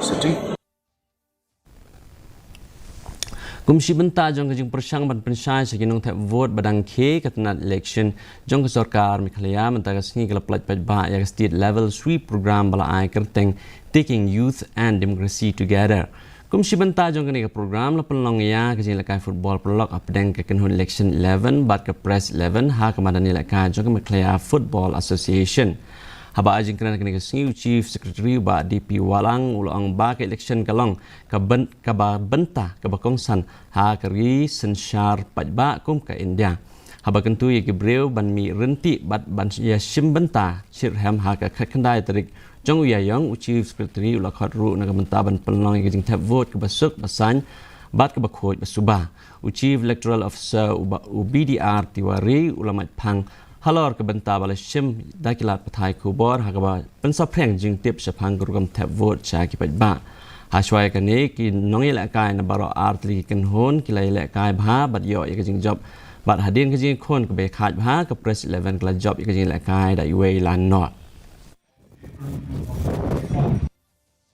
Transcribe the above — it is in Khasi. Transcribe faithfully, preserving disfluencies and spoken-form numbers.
City. Kum shi bynta jong ka jingpyrshang ban pynshai sha ki nongthep vote ba dang khie ka tnat election jong ka sorkar Meghalaya, mynta ka sngi ka la pynlait paidbah ïa ka state level sweep program ba la ai kyrteng Taking Youth and Democracy Together. Kum shi bynta jong kane ka program la pynlong ïa ka jingïalehkai football paralok hapdeng ka kynhun election eleven bad ka press eleven ha ka madan ïalehkai jong ka Meghalaya Football Association. Haba ai jingkren ha kane ka sngi, u Chief Secretary u Bah D P Wahlang u la ong ba ka election ka long ka byn-, kaba bynta kaba kongsan ha ka ri synshar paidbah kum ka India. Haba kyntu ïa ki briew ban mih ryntih bad ban ïa shim bynta shitrhem ha ka khatkhyndai tarik jong u Ïaïong, u Chief Secretary u la khot ruh na ka bynta ban pynlong ïa ka jingthep vote kaba suk ba saiñ bad kaba khuid ba suba. U Chief Electoral Officer u ba-, u B D R Tiwari u la mait phang halor ka bynta ba la shim da ki lad pathai khubor ha kaba pynsaphriang jingtip shaphang ka rukom thep vote sha ki paidbah. Hashwa ïa kane, ki nongïalehkai na baroh ar tylli ki kynhun ki la ïalehkai bha bad ïoh ïa ka jingjop. Bad hadien ka jingïakhun kaba ïakhaid bha, ka press eleven ka la jop ïa ka jingïalehkai da iwei la nought.